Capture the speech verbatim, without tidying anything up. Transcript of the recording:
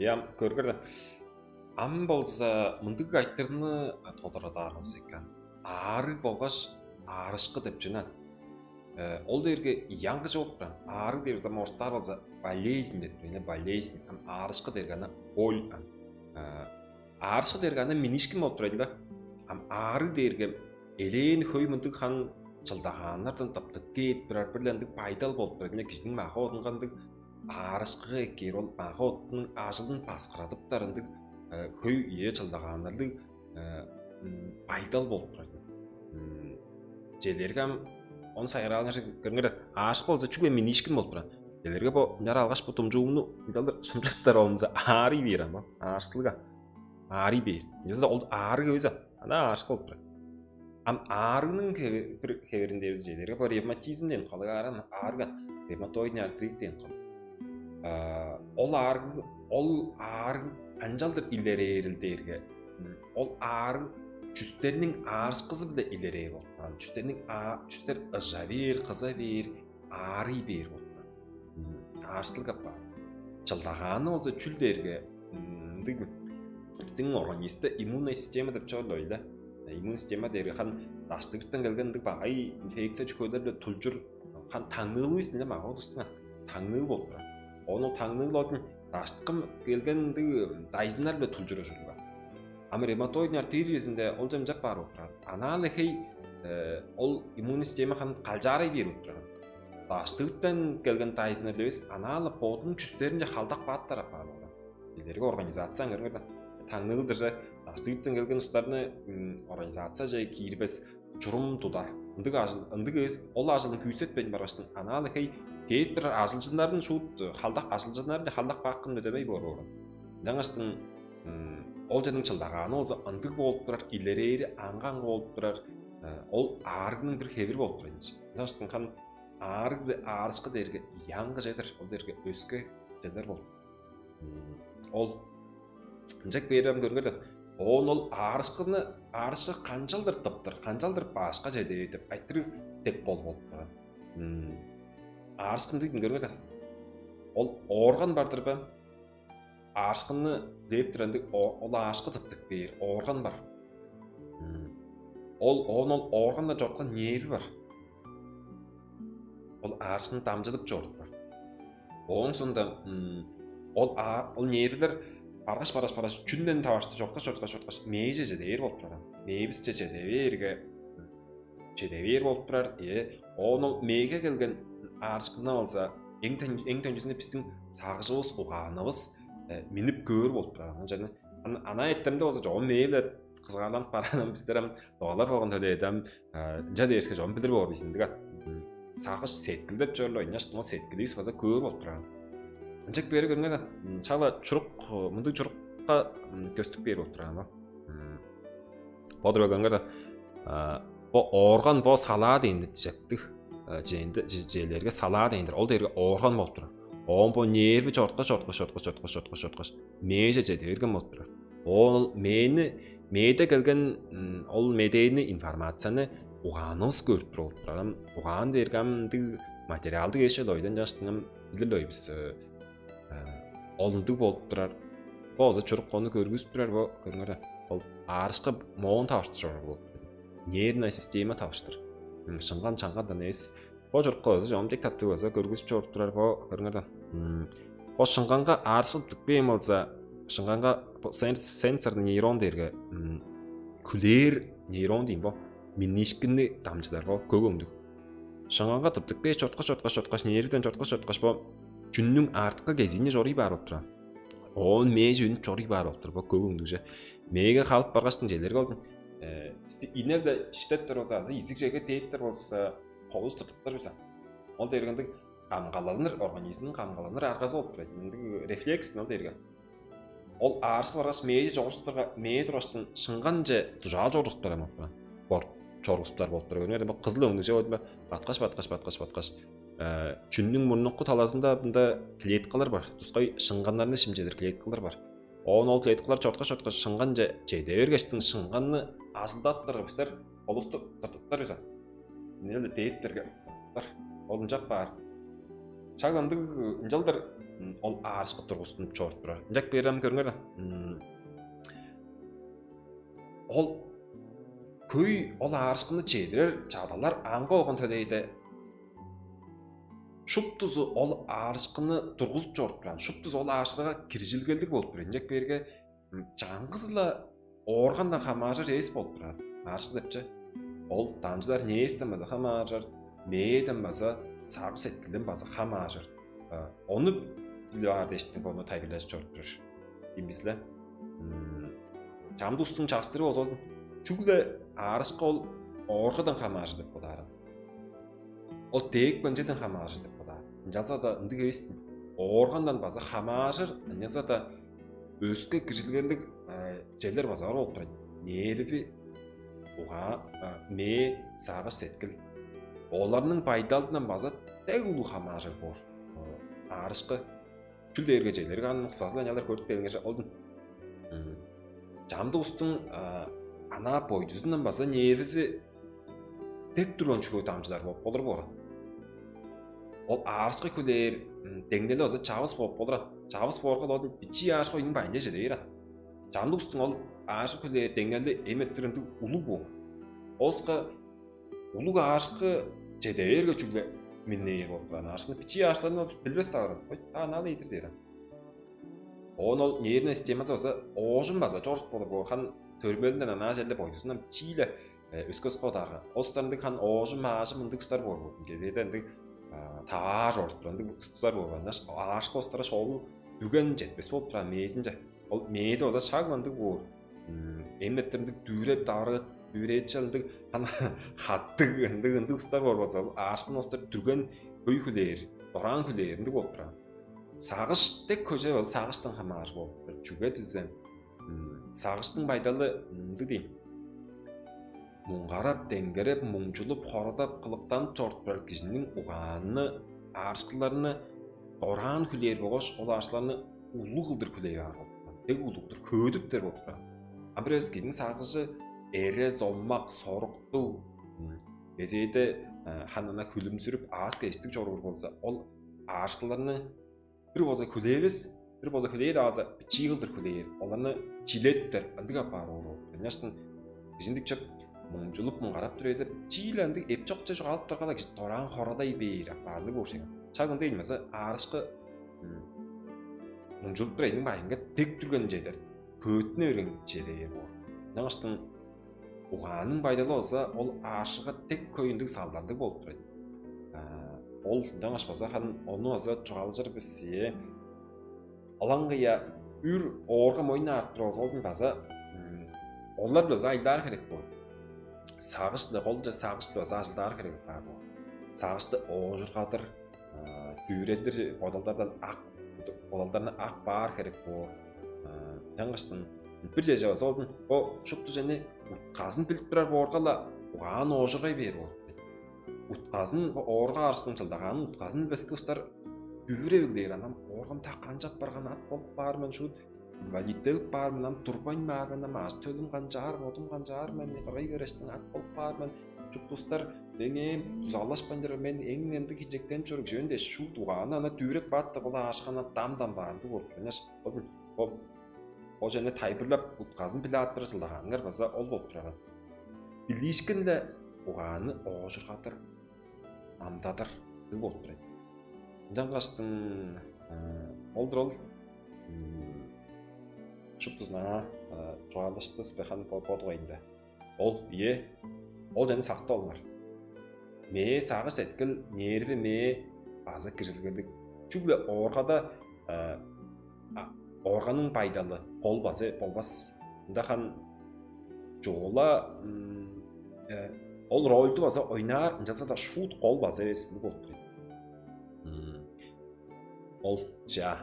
Ам көргер даан. Ам болза мындыг айтырыгны тодарадаар болза экен. Аарыг болгаш аарышкы деп чүнен? Ол дээрге янкыжы болуп турар. Аарыг дээрге ам орустаар болза болезнь деп турар, болезнь. Ам аарышкы дээрге ана боль ам. Аарышкы дээрге ана минишкин болуп турар-ла. Ам аарыг дээрге элээн хөй мындыг хан чылдагааннардан тыптып кээп турар, бир-ле ындыг байдал болуп турар. Кижиниң мага-бодунга ындыг аарышкыга эккээр, ол мага-бодунуң ажылын баскырадыптар ындыг хөй үе чылдагааннарлыг байдал болуп турар. Чижээлээрге ам ону сайгараалыңар, көрүңер даан, аарышкы болза чүгле минишкин болуп турар. Чижээлээрге бо ынчаар алгаш, бо думчуумну ынчалдыр шымчыптар, ол болза аарый бээр ам, аарышкылыг аарый бээр. Ынчалза ол аарыг эвес ам, ана аарышкы болуп турар. Ам аарыгның бир хевиринде бис чижээлээрге бо ревматизм дээн холуг аарыг, аарыг, ревматоидный артрит дээн холуг. Ол аарыг, ол аарыг канчалдыр илерээн дээрге, ол аарыг чүстерниң аарышкызы-биле илерээр болуп турар. Чүстерниң, чүстер ыжа бээр, кыза бээр, аарый бээр болуп турар. Аарышкылыг апаар. Чылдагааны болза чүл дээрге, ындыг, бистиң организмде иммунная система деп чор-ла ол-ла. Иммунная система дээрге хан даштыгыртан келген ындыг багай инфекция чүвелер-биле тулчур, хан таңныылыг бис-ле, мага-бодувустуң таңныылыг болуп турар. Оон ол таңныылыг ол даштыкы келген ындыг дайзыннар-биле тулчур ужурлуг. Ам ревматоидный артрит үезинде ол чемчеп баар болуп турар. Анаа-ла хей ол иммунная система хан калчаарай бээр болуп турар. Даштыгыртан келген дайзыннар-ла эвес, анаа-ла бодунуң чүстеринче халдак бааттар апаар болган. Билерге организация, көрүңер даан. Таңныылдырже даштыгыртан келген улустарны организацияже киирбес, чурум тудар. Ындыг ажыл, ындыг эвес, ол ажылын күүсетпейн баргаштың, анаа-ла хей кээп турар ажылчыннарын шуут халдак, ажылчыннарын халдак бааккын дөмей боор болган. Ынчангаштың ол чүвениң чылдагааны болза ындыг болуп турар, илерээри аңгы-аңгы болуп турар. Ол аарыгның бир хевири болуп турар ийин. Ынчангаштың хан аарыг-биле аарышкы дээрге янкы чедер, ол дээрге өске чедер болуп. Ол ынчап бээрге ам көрүңер даан. Оон ол аарышкыны, аарышкы канчалдыр тыптыр, канчалдыр башка чеде бээр деп айтырыг дег кол болуп турган. Аарышкы ындыг ийин, көрүңер даан. Ол орган бар-дыр бе? Аарышкыны дээп турар ындыг, ол аарышкы тыптып кээр орган бар. Ол, оон ол органда чоруткан нерви бар. Ол аарышкыны дамчыдып чорудуптар. Ооң соонда ол, ол нервилер баргаш, баргаш, баргаш, чүнден таварышты чорткаш, чорткаш, чорткаш, мээже чеде бээр болуп турган. Мээвисче чеде бээрге, чеде бээр болуп турар. Ээ, оон ол мээге келген аарышкыны алза, эң, эң төнчүзүнде бистиң сагыжывыс, угаанывыс миннип көөр болуп турар. Ынчан ана эртемде болза чогум мээ-биле кызыгаарланып бараан, бистер ам догалар болган төлээде ам ынча дээшке чогум билир боор бис ындыг. Сагыш, сеткил деп чор-ла, ынчаш ол сеткиливис база көөр болуп турар. Ынчап бээрге, көрүңер даан, чала чурук, мындыг чурукка көстүп бээр болуп турар. Бо-дур бе, көрүңер даан, бо орган, бо салаа дээн-дир, чижектиг чижээлээрге салаа дээн-дир. Ол дээрге орган болуп турар. Оон бо нерви чорткаш, чорткаш, чорткаш, чорткаш, чорткаш, чорткаш, мээже чеде берген болуп турар. Ол мээни, мээде келген ол медээни, информацияны угаанывыс көрүп турар болуп турар. Ам угаан дээрге ам ындыг материалдыг эш-ле, ойдан чаштың ам билир-ле бис. Ол ындыг болуп турар. Бо база чурук ону көргүзүп турар, бо көрүңер даан. Ол аарышкы моон таварыштыр чоруур болуп турар. Нервная система таварыштыр. Шыңган-чаңгандан эвес. Бо чурукка база чогум дег таптыг база көргүзүп чоруп турар, бо көрүңер даан. Бо шыңганга аарышкы тыптып кээп алза, шыңганга бо сенс-, сенсорный нейрон дээрге хүлээр нейрон дейм, бо миннишкинни дамчыдар, бо көк өңнүг. Шыңганга тыптып кээш, чорткаш, чорткаш, чорткаш, нервиден чорткаш, чорткаш, бо чүннүң арткы кезиинче чоруй баар болуп турар. Оон мээже үнүп чоруй баар болуп турар, бо көк өңнүгже. Мээге халып баргаштың, чижээлээрге ол бисти ине-биле шидептер болза, азы изиг черге дээптер болза, холувус тыртыптар бис ам. Ол дээрге ындыг камгаланыр, организмниң камгаланыр аргазы болуп турар. Ындыг рефлекс ол дээрге. Ол аарышкы баргаш, мээже чоргузуптарга, мээ тургаштың шыңганче дужаал чоргузуптар болуп турар. Бо чоргузуптар болуп турар. Көрүңер даан, бо кызыл өңнүгже болду бе? Баткаш, баткаш, баткаш, баткаш. Чүннүң мурнуку талазында мында клеткалар бар. Тускай шыңганнарны шимчедир клеткалар бар. Оон ол клеткалар чорткаш, чорткаш, шыңганче чеде бергештиң, шыңганны ажылдаттырар бистер, холувусту тыртыптар бис ам. Эмнелдир дээптер кылыптар. Ол ынчап баар. Шак ындыг, ынчалдыр ол аарышкы тургустунуп чоруп турар. Ынчап кээрге, көрүңер даан, ол хөй ол аарышкыны чедирер чадалар аңгы болган төлээде, шуптузу ол аарышкыны тургузуп чоруп турган, шуптузу ол аарышкыга киржилгелдиг болуп турар. Ынчап кээрге, чаңгыс-ла органдан хамааржыр эвес болуп турар аарышкы деп че. Ол дамчыдар нервтен база хамааржыр, мээден база, сагыш-сеткилден база хамааржыр. Ону билип аар дээштиң, ону тайылбырлажып чоруп турар ийин бис-ле. Чамдык улустуң частырыы болза, чүгле аарышкы ол органдан хамааржыр деп бодаар. Ол дээп каан черден хамааржыр деп бодаар. Ынчалза-даа ындыг эвес-тир. Органдан база хамааржыр, ынчалза-даа өске киржилгелдиг черлер база бар болуп турар. Нерви, угаа, мээ, сагыш-сеткил. Оларның байдалындан база дег улуг хамааржыр боор аарышкы. Чүл дээрге, чижээлээрге, ам муксазыл аныяалар көрүп келгенге, ол чамдык улустуң анаа бойдузундан база нервизи дег турган чүве дамчыдар болуп болур боор аан. Ол аарышкы хүлээр деңнели база чавыс болуп болур аан. Чавыс боорга, ол бичии аарышкы өйнүң бажынче чеде бээр аан. Чамдык улустуң ол аарышкы хүлээр деңнели эң-не ындыг улуг боор. Оска улуг аарышкы чеде бээрге, чүгле миннээр болуп турар. Аарышкыны, бичии аарышкыларны билбес-даа боор. Ой, та анаа-ла ийдир дээр аан. Оон ол нервный системазы база оожум база чорудуп болур боор. Хан төрүмелинден анаа черле бойдузундан бичии-ле өске-өске одаарга. Ол улустар ындыг хан оожум-маажым ындыг улустар боор болду. Кезээде ындыг таваар чорудуп турар ындыг улустар боор. Ынчаш аарышкы улустарга шоолуг дүрген четпес болуп турар мээзинче. Ол мээзи база шак ындыг боор. Эм-не ындыг дүүреп-дарыыр, дүүрээчел ындыг, хан хаттыг ындыг, ындыг улустар боор болза, ол аарышкыны улустар дүрген хөй хүлээр, дораан хүлээр ындыг болуп турар. Сагыш дег хөй чүве база сагыштан хамааржыр болуп турар. Чүге дизе, сагыштың байдалы ындыг дийин. Муңгарап, деңгереп, муңчулуп, хорадап, кылыктанып чорудуп турар кижиниң угааны аарышкыларны дораан хүлээр болгаш, ол аарышкыларны улуг кылдыр хүлээп аар болуп турар. Дег улуг кылдыр хөөдүптер болуп турар. Ам бир эвес кижиниң сагыжы эрес-омак, соруктуг, кезээде хан анаа хүлүмзүрүп, аас-кежиктиг чоруур болза, ол аарышкыларны бир болза хүлээвес, бир болза хүлээр, азы бичии кылдыр хүлээр, оларны чилеттер, ындыг апаар боор. Ынчаштың кижи ындыг чоп муңчулуп, муңгарап тур эвес, чииле ындыг эп чокче чугаалап турган-даа, кижи дораан хорадай бээр апаар ындыг боор шег. Шак ындыг ийин база аарышкы муңчулуп тур эвес, эниң бажынга дег дүрген чедер, хөөттүне берген чеде бээр боор. Ынчангаштың угаанның байдалы болза, ол аарышкыга дег хөй ындыг салдарлыг болуп турар. Ол ынчангаш база хан ону база чугаалажыр бис, ээ. Ылаңгыя үр оорга-моюн аарып турар болза, ол база олар-биле база ажылдаар херек боор. Сагыш-биле, кол-биле, сагыш-биле база ажылдаар херек баар боор. Сагышты оожургадыр, дүүредир бодалдардан ак, бодалдарны ак баар херек боор. Ынчангаштың бир чеже база ол бо шупту чүвени утказын билип турар боорга-ла, угаан оожургай бээр болуп кээр. Утказын, бо оорга аарыштың чылдагаанын, утказын билбеске, улустар дүвүреп эгелээр: «Анам ооргам так канчап барган, ат болуп баар мен, шуут инвалидтелип баар мен, ам турбайн баар мен, ам ажы-төлүм канчаар, бодум канчаар мен, кыргай-берештиң ат болуп баар мен, шупту улустар меңээ дузалашпайн турар, мен эң ындыг хинчектенип чоруур кижи мен» дээш, шуут угааны анаа дүвүреп каапты, ол аарышкы анаа дам-дам баарлыг болуп турар. Ынчаш ол, ол, ол чүвени тайылбырлап, утказын билип ап турар чылдагааныңар база ол болуп турар. Билиишкин-не угааны оожургадыр, намдадыр, ындыг болуп турар. Ынчангаштың ол-дур ол. Шуптузун аңаа чугаалаштывыс бе, хан, бо, бо дугайында? Ол, ийе, ол чүвени сактып алыңар. Мээ, сагыш-сеткил, нерви, мээ база киржилгелдиг. Чүгле ооргада, оорганың байдалы кол база болбас. Ында хан чугула ол рольду база ойнаар, ынчалза-даа шуут кол база эвес ындыг болуп турар. Ол, чаа,